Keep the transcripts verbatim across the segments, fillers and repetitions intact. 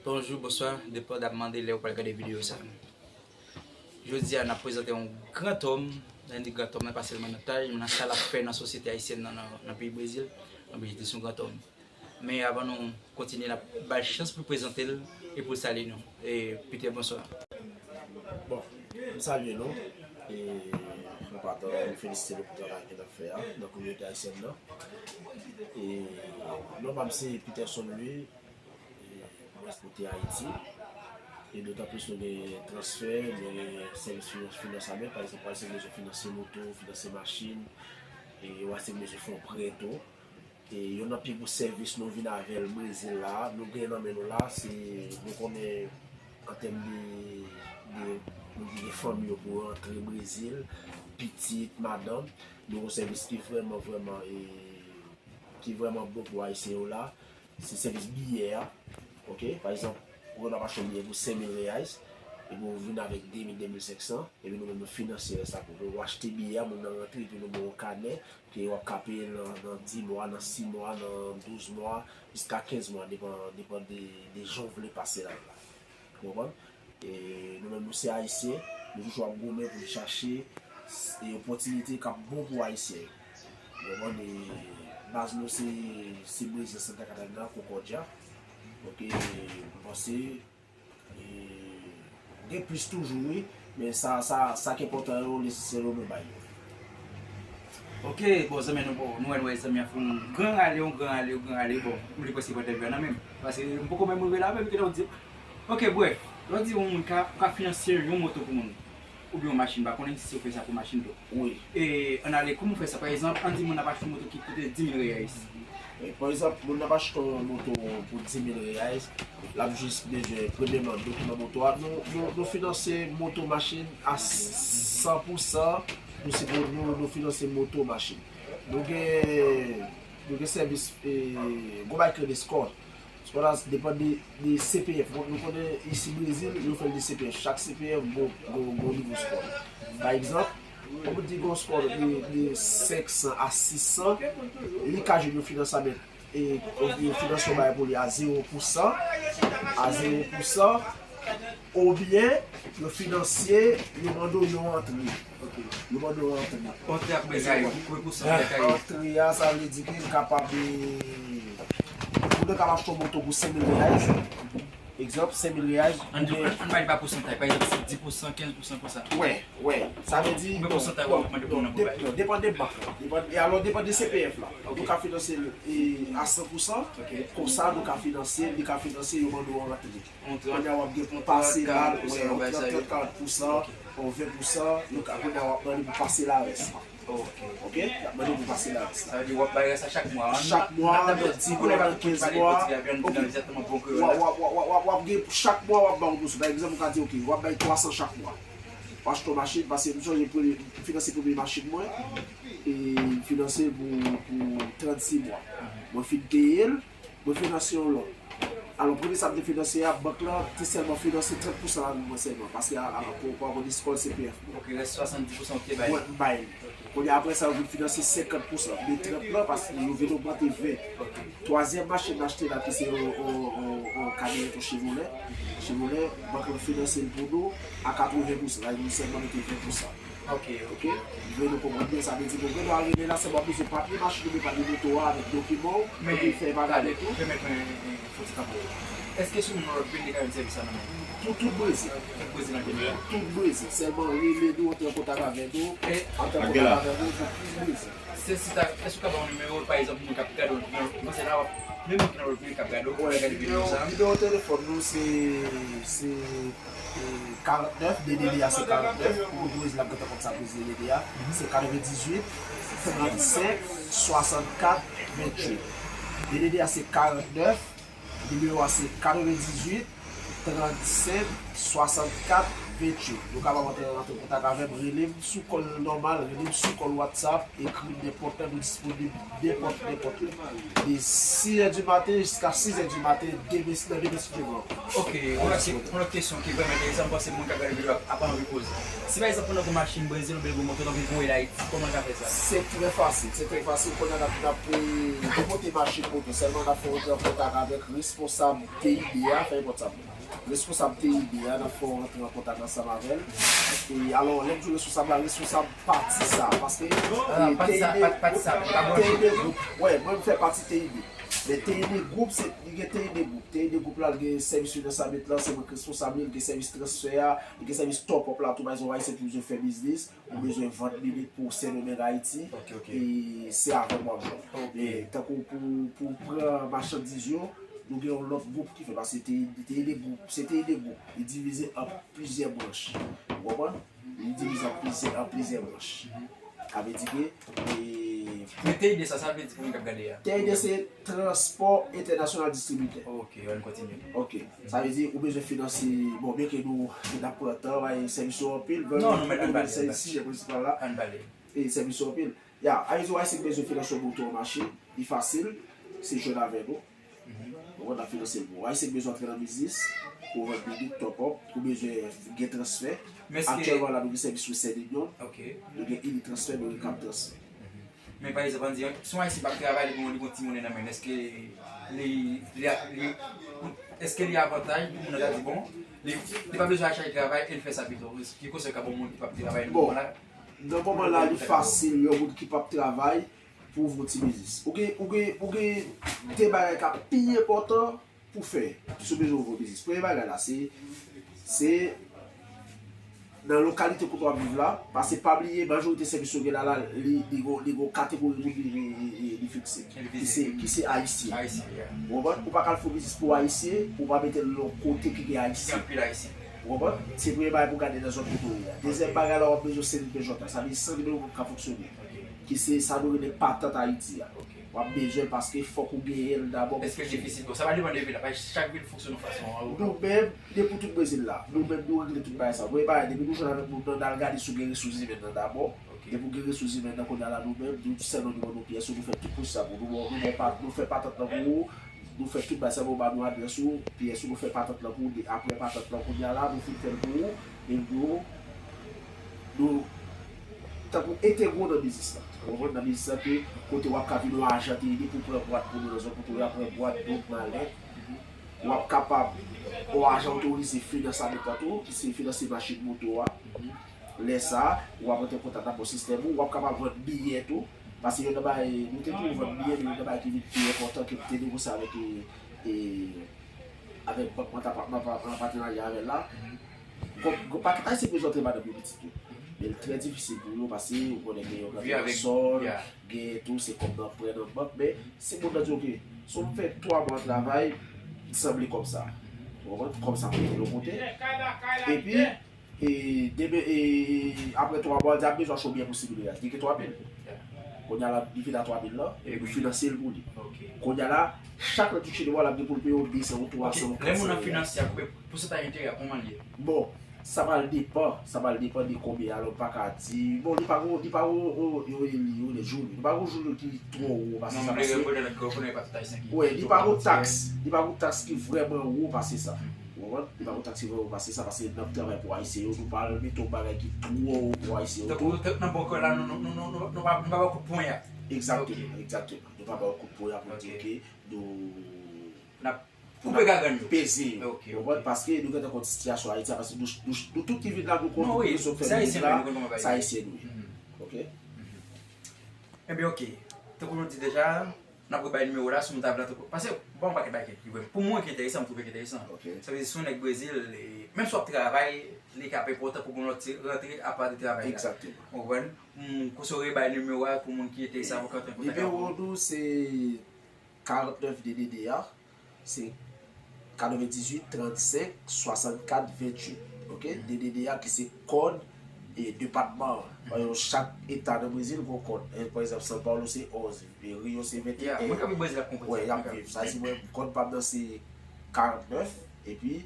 Bonjou, bonswa, depann w ap mande lè ou pral gade videyo sa. Jodi a, n ap prezante yon gran tòm. Lè n di gran tòm nan, pa sèlman nan tay, men nan sa l ap fè nan sosyete ayisyèn nan, nan, nan peyi Brezil, nou oblije di se yon gran tòm. Men avan nou kontinye, n ap ba l chans pou l prezante l e pou l salye nou. E, Peter, bonswa. Bon, m salye nou. E, an patan, m felisite nou pou travay ke n ap fè a nan kominote ayisyèn nan. E, non pa m se Peterson Louis. E, mwen kote Ayiti. E dotan plis nou gen transfè, nou gen sèvis finans, finansaman, pa egzanp, w a se bezwen finanse moto, finanse machin, e w a se bezwen fè yon prè tou. E youn nan pi gwo sèvis nou vin avè l Brezil la, nou gen nan men nou la, se nou konnen an tèm de, de, nou gen fanmi yo pou rantre Brezil, pitit, madanm, nou gen yon sèvis ki vrèman, vrèman, e, ki vrèman bon pou Ayisyen yo la, se sèvis biyè a. Oke, pa egzanp, ou gen dwa achte yon biyè pou senk mil reais, epi ou vin avèk de mil, de mil senk san, epi nou menm nou finanse rès la pou ou. Ou achte biyè a, moun nan rantre, epi nou ba w yon kanè, ke w ap ka peye l nan, nan dis mwa, nan sis mwa, nan douz mwa, jiska kenz mwa, depann, depann de, de jan w vle pase laj la. Ou konprann? E nou menm nou se Ayisyen, nou toujou ap goumen pou n chache s- e opòtinite k ap bon pou Ayisyen yo. Ou konprann? E baz nou se, se Brezil, Santa Catarina, Concordia. Donk, e, m panse, e, gen plis toujou, wi. Men sa, sa, sa k enpòtan yo, lesansyèl yo, nou bay yo. Ok, bon, zanmi nou, bon, nou wè, nou wè zanmi an fè yon gran rale, yon gran rale, yon gran rale, bon, m li prèske pran entèvyou a nan men m. Paske m poko menm rive la menm, kite w di. Ok, brèf, lè w di yon moun ka, ou ka finanse yon moto pou moun, oubyen yon machin, m pa konnen si w fè sa pou machin tou. Wi. E, ann ale, kòman w fè sa? Pa egzanp, ann di moun ap achte yon moto ki koute dis mil reais. E, pa egzanp, moun nan ap achte yon moto pou dis mil reais, l ap jis bezwen, premyèman, dokiman moto a. Nou, nou, nou finanse moto machin a san pou san, nou, se pou nou, nou finanse moto machin. Nou gen, nou gen sèvis, e, gon bagay ki rele score. Score la depann de, de C P F. Nou konnen isi Brezil, yo fè l de C P F. Chak C P F gon, gon, gon nivo score. Pa egzanp, Ou di gon score de, de senk san a sis san, li ka jwenn yon finansaman, e, yo finanse yon bagay pou li a zewo pou san, a zewo pou san, oubyen yo finanse, yo mande w yon antre. Yo mande w yon antre. Antre a konbyen k ay? Konbyen pousan k ay? Antre a, sa vle di ke l kapab, e, ou te kapab achte yon moto pou senk mil reais. Egzanp, senk mil reais. Ann di, ann bay li pa pousantaj, pa egzanp, se dis pousan, kenz pousan konsa. Wè, wè. Sa vle di, Konbyen pousantaj w ap mande pou moun nan pou bay? Depann de bank la. Depann, e alò, depan de C P F la. Nou ka finanse l, e, a san pousan. Konsa, nou ka finanse, li ka finanse, yo mande w antre. Kounye a w ap gen pou pase la, wè, trant, karant pousan, ven pousan, nou ka, kounye a w ap mande pou pase larès la. Ok, y ap mande pou pase larès la. Sa vle di w ap bay rès la chak mwa. Chak mwa, nan dis mwa, nan kenz mwa. Ok. W ap, w ap, w ap, w ap, w ap gen, chak mwa w ap bay yon pousan. Pa egzanp, ou ka di, ok, w ap bay twa san chak mwa. W achte yon machin, paske m sonje premye, m finanse premye machin mwen, e m finanse l pou, pou trannsis mwa. Mwen fin peye l, Mwen finanse yon lòt. Alò, premye sa m te finanse a, bank lan te sèlman finanse trant pousan ladan mwen sèlman, paske a, a, pou, pou, pou eskòl C P F mwen. Ok, rès swasanndis pousan ou te bay. Mwen, m bay li. Kounye a, apre sa, yo vin finanse senkant pousan. Men trant lan, paske yo vin ogmante ven. Twazyèm machin m achte la, ki se yon, yon, yon, yon kamyonèt, yon Chevrolet. Chevrolet, bank lan finanse l pou nou a katreven pousan. La, nou sèlman mete ven pousan. Ok, ok. Vle nou konprann byen, sa vle di ke w gen dwa rive la, sèlman w bezwen papye machin oubyen papye moto a avèk dokiman w, epi fè bagay yo tou. Pèmèt mwen, eh, fè ti kanpe. Èske sou nimewo Rodrigue te ka jwenn sèvis sa nan men w? Pou tout Brezil. Tout Brezil an jeneral? Tout Brezil. Sèlman rele nou, antre an kontak avè nou, antre an kontak avè nou pou tout Brezil. Se si ta, èske w ka ban yon nimewo, pa egzanp, moun k ap gade w nan, nan, nan, nan, menm moun ki nan Rodrigue k ap gade w, k ap gade videyo sa a? Nimewo telefòn nou se, se E, karantnèf, D D D a se karantnèf, pou tout Brezil la, m gentan konn sa Brezil D D D a, se katrevendizuit, trannsenk, swasannkat, venntuit. D D D a se karantnèf, nimewo a se katrevendizuit, trannsenk, swasannkat, Metye. Nou kapab antre, antre kontak avè m, rele m sou kòl nòmal, rele m sou kòl WhatsApp, ekri m nenpòt lè, nou disponib nenpòt, nenpòt lè. De sis è di maten jiska sis è di maten, demen, nan demen si Dye vle. Ok, yon lòt, yon lòt kesyon ki vrèman enteresan, m panse moun k ap gade videyo a ap anvi poze. Si pa egzanp, ou nan yon machin Brezil oubyen yon moto, ou anvi voye l Ayiti, kòman l ka fè sa? Se trè fasil, se trè fasil. Kounye a n ap, n ap, e, depote machin moto, sèlman n ap fè w rantre an kontak avèk responsab T I B a, fè enpòt sa pou mwen. Responsab T I B a, n ap fè w rantre an kontak ansanm avè l. E alò, lè m di w responsab la, responsab pati sa, paske, ah, e, pati sa, T I B, pati, pati sa, pa branche. T I B gwoup, wè, mwen m fè pati T I B. Men T I B gwoup, se, li gen T I B gwoup. T I B gwoup la, li gen sèvis finansyè a met lan, se mwen k responsab li, li gen sèvis transfè a, li gen sèvis top up la, tou, pa egzanp, Ayisyen ki bezwen fè biznis, ou bezwen vann minit pou Sendomeng Ayiti, ok, ok, e se avè m w ap jwenn. Ok. Men tankou pou, pou pran machandiz yo, nou gen yon lòt gwoup ki fè, paske T I B, T I B gwoup, se T I B gwoup, li divize an plizyè branch. Ou konprann? Li divize an plizyè, an plizyè branch. Sa vle di ke, e, men T I D sa, sa vle di pou moun k ap gade a? T I D se Transpò Entènasyonal Distribitè. Ok, ann kontinye. Ok. Sa vle di, ou bezwen finanse, bon, byenke nou, n ap pran tan, bay sèvis yo anpil, non, non, men ann pale, ann pale. Sijè prensipal la. Ann pale. E sèvis yo anpil. Ya, sa vle di, w a eseye bezwen finanse yon moto, yon machin, li fasil, se jwenn avè nou. Ou konn ap finanse l pou ou. Ayisyen ki bezwen antre nan biznis, pou vann minit, top up, ou bezwen gen transfè. Men èske aktyèlman la, nou gen sèvis Western Union, ok, nou gen Elite Transfer, nou gen Cap Transfer. Mhm. Men pa egzanp, ann di, si yon Ayisyen p ap travay, li gen, li gen yon ti monnen nan men l, èske li, li, li, èske li avantaj pou moun nan ta di, bon, li, li pa bezwen al chache travay e l fè sa pito? Ki konsèy w ka ba yon moun ki p ap travay nan moman la? Bon, nan moman la, li fasil, yon moun ki p ap travay, pou ouvri yon ti biznis. Ou gen, ou gen, ou gen de bagay k ap pi enpòtan pou fè si w bezwen ouvri yon biznis. Premye bagay la, se, se nan lokalite kote w ap viv la, paske pa bliye, majorite sèvis yo gen la, la, li, li gon, li gon kategori moun li, li, li, li, li fikse, ki se, ki se Ayisyen. Ayisyen, yeah. Ou konprann? Ou pa ka al fè yon biznis pou Ayisyen, pou w pa mete l nan yon kote ki gen Ayisyen. Gen anpil Ayisyen. Ou konprann? Se premye bagay pou w gade nan zòn kote w ye a. Dezyèm bagay la, w ap bezwen C N P J la. Sa vle di san nimewo moun k ap fonksyone. Ki se sa nou rele patant Ayiti a. Ok. W ap bezwen l paske fòk ou genyen l dabò pou fonksyone. Èske l difisil? Bon, sa va depann de vil la, paske chak vil fonksyone yon fason, an. Nou menm, depi w tout Brezil la, nou menm nou regle tout bagay sa. Premye bagay, depi nou jwenn avèk moun nan, n al gade si w gen resous imèn nan dabò. Ok. Depi w gen resous imèn nan, kounye a la nou menm, nou sèlman nou ban nou pyès ou, nou fè tout posib sa pou nou, nou ba w, nou ba w pa, nou fè patant lan pou ou, nou fè tout bagay sa, nou ba nou adrès ou, pyès ou, nou fè patant lan pou ou, apre patant lan, kounye a la, nou fin fè l pou ou, e nou, nou, tankou entegre w nan biznis la. Ou konprann? Nan biznis la, ke kote w ap ka vin yon ajan T I D pou pran bwat pou nou nan zòn kote w ap pran bwat, dòt, malèt. W ap kapab, yon ajan otorize finanse avèk la tou, ki se finanse machin moto a. Lè sa a, w ap rantre kontak avèk sistèm ou, w ap kapab vann biyè tou. Paske youn nan bagay, nou te toujou vann biyè, men youn nan bagay ki vin pi enpòtan ke m te negosye avèk, e, e, avèk bank mwen t ap, mwen ap, mwen ap patenarya avè l la. Gon, gon pakèt ayisyen ki bezwen antre madanm yo pitit yo. Men l trè difisil pou yo, paske ou konnen gen yon kantite sòl, gen tou, se kòb nan prè nan bank, men si moun nan di, ok, si w fè twa mwa travay, m sanble kòb sa. Ou konprann? Kòb sa pou mete l yon kote. Epi, e, demen, e, apre twa mwa, l di ap bezwen achte yon biyè pou sirkile a. Li gen twa mil. Kounye a la, li fin a twa mil lan, epi nou finanse l pou li. Kounye a la, chak lè touche de mwa, l ap gen pou l peye yon de san, yon twa san, yon kat san. Lè moun nan finanse a, koupe pousantaj enterè a, kòman l ye? Bon, sa pral depann, sa pral depann de konbyen, alò, m pa ka di. Bon, li pa gon, li pa gon, yo rele li, yo rele joule. Li pa gon joule ki twò wo pase sa, paske, wè, li pa gon taks, li pa gon taks ki vrèman wo pase sa. Ou konprann? Li pa gon taks ki vrèman wo pase sa, paske n ap travay pou Ayisyen yo, nou pa al mete yon bagay ki twò wo pou Ayisyen yo tou. Donk, nan bò kò la, nou, nou, nou, nou, nou, nou pa, nou pa ba w kout ponya. Egzakteman, egzakteman. Nou pa ba w kout ponya pou di, ok, nou n ap koupe gagann yo, peze yo. Ok, ok. Ou konprann? Paske nou gentan konn sitiyasyon Ayiti a, paske nou, nou, nou tout ki vin la, nou konn, nou konn rezon k fè nou vin la, se Ayisyen nou ye. Ok? Ebyen, ok. Tankou nou di deja, n ap rebay nimewo la, si moun ta vle antre, paske, bon, yon pakèt bagay ki vrèman, pou mwen ki enteresan, m twouve ki enteresan. Ok. Sa vle di, si yon nèg Brezil, e, menm si w ap travay, li ka ap enpòtan pou gon lòt ti rantre apa de travay la. Egzakteman. Ou konprann? M, kounye a w rebay nimewo a pou moun ki enterese avè w, ka antre an kontak avè w. Nimewo nou se karant nèf D D D A, se katrevendizuit trannsenk swasannkat venntuit. Ok? D D D A ki se kòd, e, depatman an. Paske chak eta nan Brezil gon kòd. E, pa egzanp, São Paulo se onz, e Rio se venteyen. Yeah, moun k ap viv Brezil ap konprann sa. Wè, y ap viv. Sa vle di mwen, kòd pa m nan se karant nèf, epi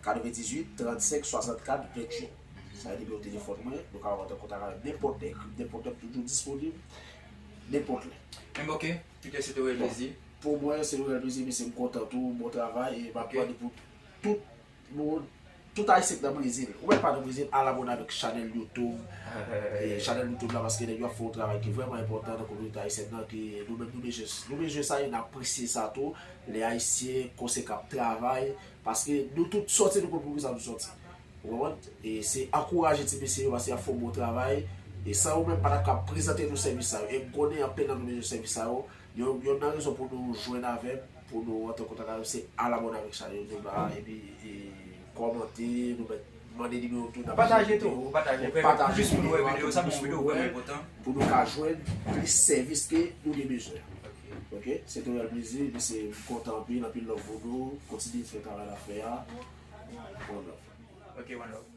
katrevendizuit trannsenk swasannkat venntuit. Sa se nimewo telefòn mwen, nou ka rantre an kontak avè m nenpòt lè, ekri m nenpòt lè, m toujou disponib, nenpòt lè. Men ok, Peter, se te yon rèl plezi. Pou mwen, se yon rèl plezi, mesye, m kontan tou, bon travay, e m ap mande pou tout moun, tout Ayisyen k nan Brezil, ou menm pa nan Brezil, al abòne avèk chanèl YouTube, e chanèl YouTube la, paske nèg yo ap fè yon travay ki vrèman enpòtan nan kominote ayisyèn nan, ke nou menm nou bezwen, nou bezwen sa, e n apresye sa tou, lè Ayisyen konsekan ap travay, paske nou tout sòti, nou konn poukisa nou sòti. Ou konprann? E se ankouraje ti mesye yo paske y ap fè yon bon travay. E san yo menm pa t ap ka prezante nou sèvis sa yo. E m konnen anpil nan nou bezwen sèvis sa yo. Yon, yonn nan rezon pou nou jwenn avè m, pou nou rantre an kontak avè m, se al abòne avèk chanèl YouTube la, epi e, kòmante, nou mèt mande nimewo tou, n ap Pataje tou, pataje. Pataje jis pou nou wè videyo, sa bon videyo vrèman enpòtan. Pou nou ka jwenn plis sèvis ke nou gen bezwen. Ok, se te yon rèl plezi, mesye, m kontan anpil, anpil love pou nou, kontinye fè travay n ap fè a. One love. Ok, one love.